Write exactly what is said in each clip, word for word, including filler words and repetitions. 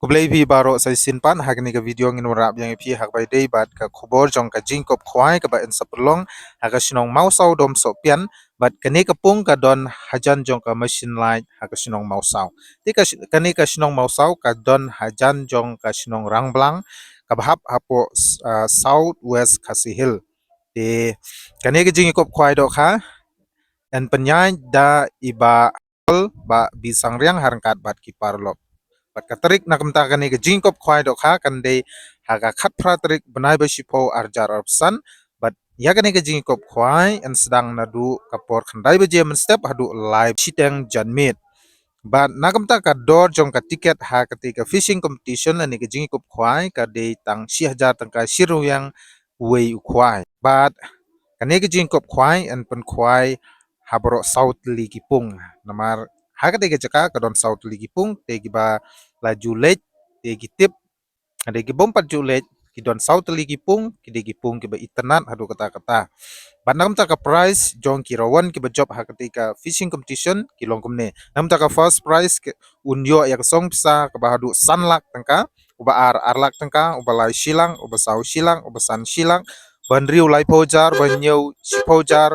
Khublei phi baroh sa shisien pat, ha kane ka video ngin wanrah biang ïa phi ha kaba ïadei bad ka khubor jong ka jingkup khwai kaba yn sa pynlong ha ka shnong Mawsaw Dom Sohpian, bad kane ka pung ka don hajan jong ka machine light ha ka shnong Mawsaw. Te ka sh-, kane ka shnong Mawsaw ka don hajan jong ka shnong Rangblang kaba hap hapoh, ah, South West Khasi Hills. Te kane ka jingkup khwai dohkha yn pynïaid da i Bah Bah Bisangriang ha ryngkat bad ki paralok. Bad ka tarik na ka bynta kane ka jingkup khwai dohkha kan dei ha ka khatphra tarik bnai ba shiphew arhajar arphew san. Bad ïa kane ka jingkup khwai yn sdang naduh ka por khyndai baje mynstep haduh lai shiteng janmiet. Bad na ka bynta ka dor jong ka tiket ha kata ka fishing competition lane ka jingkup khwai ka dei tang shi hajar tyngka shi ryngwiang uwei u khwai. Bad kane ka jingkup khwai yn pynkhwai ha baroh saw tylli ki pung. Namar ha kata ka jaka ka don saw tylli ki pung, te kiba la ju leit te ki tip. Hynrei ki bym pat ju leit ki don saw tylli ki pung, ki dei ki pung kiba itynnad haduh katta katta. Bad na ka bynta ka prize jong ki rawan kiba jop ha kata ka fishing competition ki long kumne. Na ka bynta ka first prize ki un ïoh ïa ka song pisa kaba haduh san lak tyngka, uba ar ar lak tyngka, uba lai shi lak, uba saw shi lak, uba san shi lak, ba hynriew laiphew hajar, ba hynñiew shiphew hajar,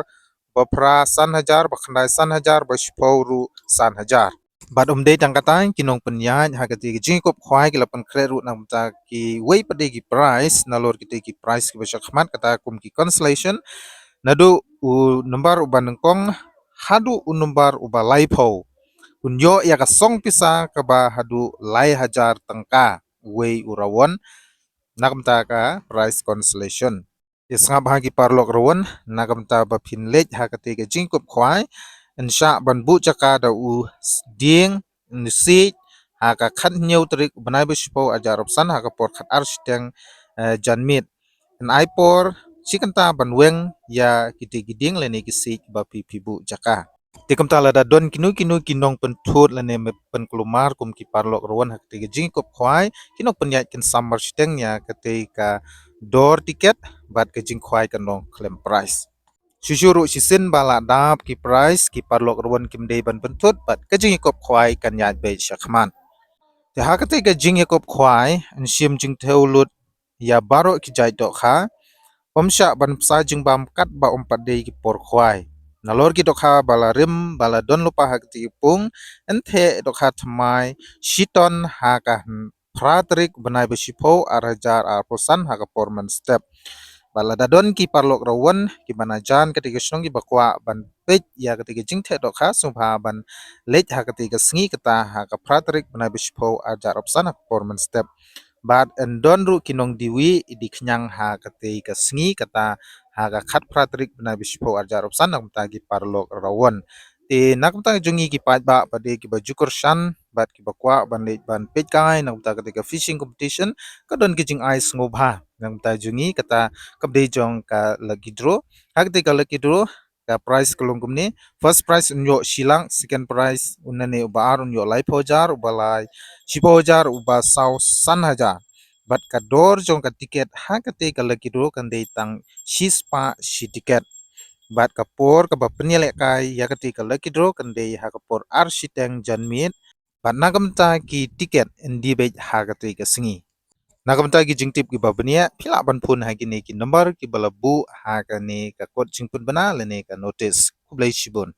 ba phra san hajar, ba khyndai san hajar, ba shiphew ruh san hajar. Bad ym dei tang kata, ki nongpynïaid ha kata ka jingkup khwai ki la pynkhreh ruh na ka bynta kiwei pat de ki prize, nalor kita ki prize kiba sha khmat kata kum ki consolation. Naduh u number uba nyngkong haduh u number uba laiphew un ïoh ïa ka song pisa kaba haduh lai hajar tyngka uwei u rawan na ka bynta ka prize consolation. Te sngap ha ki paralok rawan, na ka bynta ba phin leit ha kata ka jingkup khwai, yn shah ban buh jaka da u s-, dieng, u siej, ha ka khathynñiew tarik bnai ba shiphew arhajar arphew san ha ka por khatar shiteng, eh, janmiet. Yn ai por shi kynta ban weng ïa kita ki dieng lane ki siej ba phi phi buh jaka. Te kumta lada don kino kino ki nongpynthut lane me-, pynkulmar kum ki paralok rawan ha kata ka jingkup khwai, ki nongpynïaid kin samar shiteng ïa kata ka dor tiket bad ka jingkhwai kan long khlem prize. Shuh shuh ruh shisien ba la dap ki prize, ki paralok rawan kim dei ban pynthut bad ka jingkup khwai kan ïaid beit sha khmat. Te ha kata ka jingkup khwai, yn shim jingthew lut ïa baroh ki jait dohkha, ym shah ban bsa jingbam katba ym pat dei ki por khwai. Nalor ki dohkha ba la rim, ba la don lypa ha kata ka pung, yn theh dohkha thymmai shi ton ha ka hyn-, phra tarik bnai ba shiphew arhajar arphew san ha ka por mynstep. Bad lada don ki paralok rawan kiba na jan kata ka shnong kiba kwah ban peit ïa kata ka jingtheh dohkha, sngewbha ban leit ha kata ka sngi kata ha ka phra tarik bnai ba shiphew arhajar arphew san ha ka por mynstep. Bad yn don ruh ki nongdiwi idi khñiang ha kata ka sngi kata ha ka khatphra tarik bnai ba shiphew arhajar arphew san na ka bynta ki paralok rawan. Te na ka bynta jong ngi ki paidbah pat de kiba ju kyrshan bad kiba kwah ban leit ban peit kai na ka bynta kata ka fishing competition, ka don ka jingai sngewbha na ka bynta jong ngi kata kaba dei jong ka lucky draw. Ha kata ka lucky draw ka prize ka long kumne. First prize un ïoh shi lak, second prize un nane uba ar un ïoh laiphew hajar, uba lai shiphew hajar, uba saw san hajar. Bad ka dor jong ka tiket ha kata ka lucky draw kan dei tang shispah shi tiket. Bad ka por kaba pynïalehkai ïa kata ka lucky draw kan dei ha ka por ar shiteng janmiet. Bad na ka bynta ki tiket yn die beit ha kata ka sngi. Na ka bynta ki jingtip kiba bniah, phi lah ban phone ha kine ki number kiba la buh ha kane ka kot jingpynbna lane ka notice. Khublei shibun.